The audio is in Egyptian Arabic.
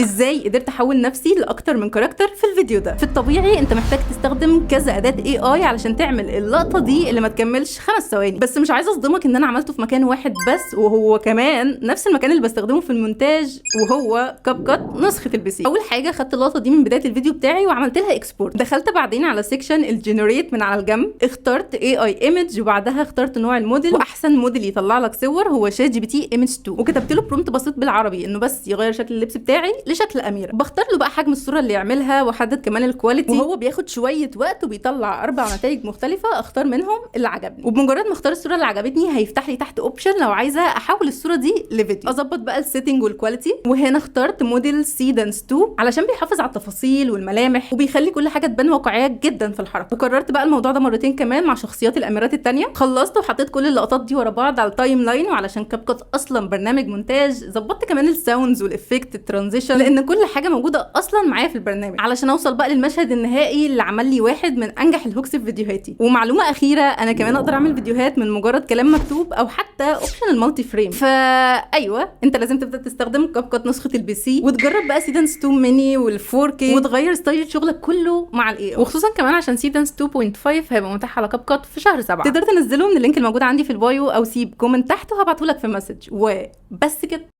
ازاي قدرت احول نفسي لاكتر من character في الفيديو ده. في الطبيعي انت محتاج تستخدم كذا اداه AI علشان تعمل اللقطة دي اللي ما تكملش 5 ثواني، بس مش عايزه اصدمك ان انا عملته في مكان واحد بس، وهو كمان نفس المكان اللي بستخدمه في المونتاج، وهو CapCut نسخه ال PC. اول حاجة خدت اللقطة دي من بداية الفيديو بتاعي وعملت لها export. دخلت بعدين على section ال generate من على الجنب، اخترت AI image، وبعدها اخترت نوع الموديل، واحسن موديل يطلع لك صور هو ChatGPT Image 2، وكتبت له prompt بسيط بالعربي انه بس يغير شكل اللبس بتاعي لشكل اميره. بختار له بقى حجم الصورة اللي يعملها واحدد كمان ال quality، وهو بياخد شوية وقت وبيطلع اربع نتائج مختلفة اختار منهم اللي عجبني. وبمجرد ما اختار الصورة اللي عجبتني هيفتح لي تحت option لو عايزه احول الصورة دي لفيديو، اظبط بقى ال setting وال quality. وهنا اخترت model Seedance 2 علشان بيحافظ على التفاصيل والملامح وبيخلي كل حاجة تبان واقعية جدا في الحركه. وكررت بقى الموضوع ده مرتين كمان مع شخصيات الاميرات التانية. خلصت وحطيت كل اللقطات دي ورا بعض على ال timeline، وعلشان CapCut اصلا برنامج مونتاج ظبطت كمان ال sounds وال effect ال transition، لان كل حاجة موجودة اصلا معايا في البرنامج، علشان اوصل بقى للمشهد النهائي اللي عمل لي واحد من انجح ال hooks في فيديوهاتي. ومعلومه اخيره، انا كمان اقدر اعمل فيديوهات من مجرد كلام مكتوب او حتى option ال multi frame. فايوه، انت لازم تبدا تستخدم CapCut نسخه ال PC وتجرب بقى Seedance 2 ميني وال 4K وتغير style شغلك كله مع ال AI، وخصوصا كمان عشان Seedance 2.5 هيبقى متاح على CapCut في شهر 7. تقدر تنزله من ال link الموجود عندي في ال bio او سيب comment تحت وهبعته لك في message. وبس كده.